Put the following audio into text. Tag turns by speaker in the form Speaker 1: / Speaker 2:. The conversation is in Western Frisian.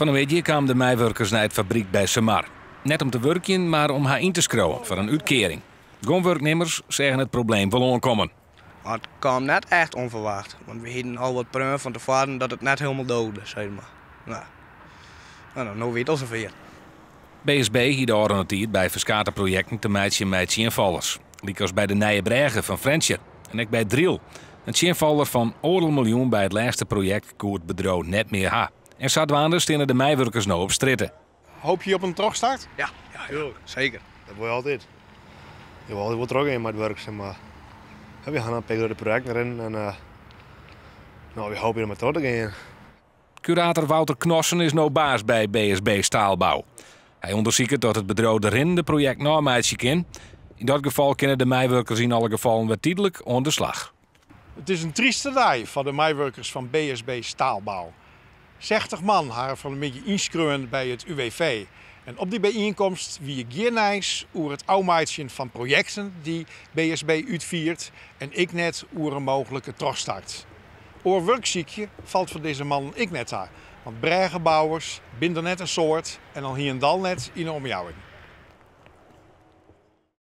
Speaker 1: Fan 'e middei kamen de meiwurkers nei it fabryk by Simar. Net om te wurkjen, mar om har yn te skriuwen foar in útkearing. Guon wurknimmers seagen it probleem wol oankommen.
Speaker 2: Mar it kaam net echt ûnferwacht, want we hienen al wat preaun fan tefoaren dat it net hielendal doogde, sis mar. No, no, no wie it al safier.
Speaker 1: BSB hie de ôfrûne tiid by ferskate projekten te meitsjen mei tsjinfallers. Lykas by de nije brêge fan Frjentsjer en ek by Driel. In tsjinfaller fan oardel miljoen by it lêste projekt koe it bedriuw net mear ha. En sadwaande steane de meiwurkers no op strjitte.
Speaker 3: Hoopje je op in trochstart?
Speaker 2: Ja, ja, seker.
Speaker 4: Dat wol je altyd. Je wol altyd wol trochgean mei it wurk, sis mar. We ha in pear grutte projekten rinnen en uh, no, we hoopje der mar troch te gean.
Speaker 1: Kurator Wouter Knossen is no baas by BSB Staalbou. Hy ûndersiket oft it bedriuw de rinnende projekten ôfmeitsje kin. Yn dat gefal kinne de meiwurkers yn alle gefallen wer tydlik oan de slach.
Speaker 3: It is in tryste dei foar de meiwurkers fan BSB Staalbou. 60 man hawwe fan 'e middei ynskreaun by it UWV. En op dy byienkomst wie gjin nijs oer it ôfmeitsjen fan projekten dy't BSB útfiert en ek net oer in mooglike trochstart. Oar wurk sykje falt foar dizze mannen ek net ta, want brêgebouwers binne der net in soad en al hielendal net yn 'e omjouwing.